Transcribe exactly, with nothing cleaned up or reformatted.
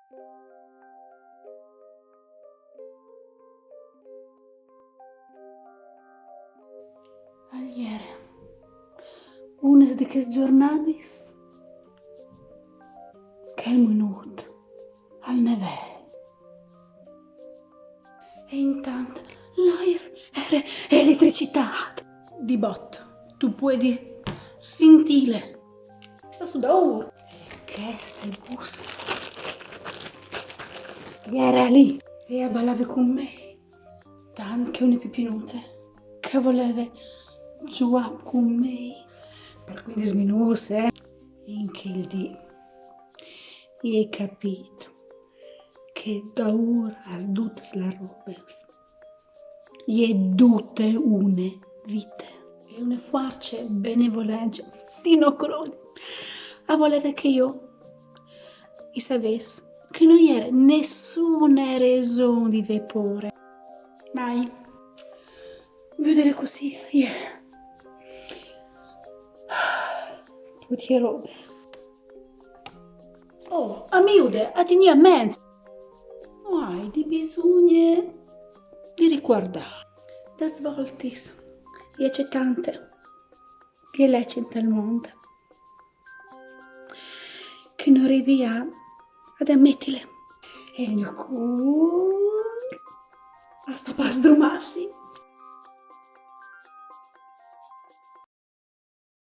Al jere une di chês zornadis che al munùt al nevee. E intant l'aer al jere eletricitât. Di bot, tu puedis sintîle. Al sta sù daûr. E cheste gusse e jere li e e balave cun me, tant che une pipinute che e voleve zuiâ cun me par cuindis minûts, eh. In chel dì i ai capît che daûr a dutis lis robis e je dute une vite e une fuarce benevolence di no crodi. A voleve che jo i savès che no jere nissune reson di vê pôre. Ma vûtile cussì, i ai putìt robe. Oh, a mi jude a tignî a ment. No ai di bisugne di ricuardâ. Des voltis e je tante di lece intal mont che no rivi a, a metile. E il gno cûr al sta par sdrumâsi.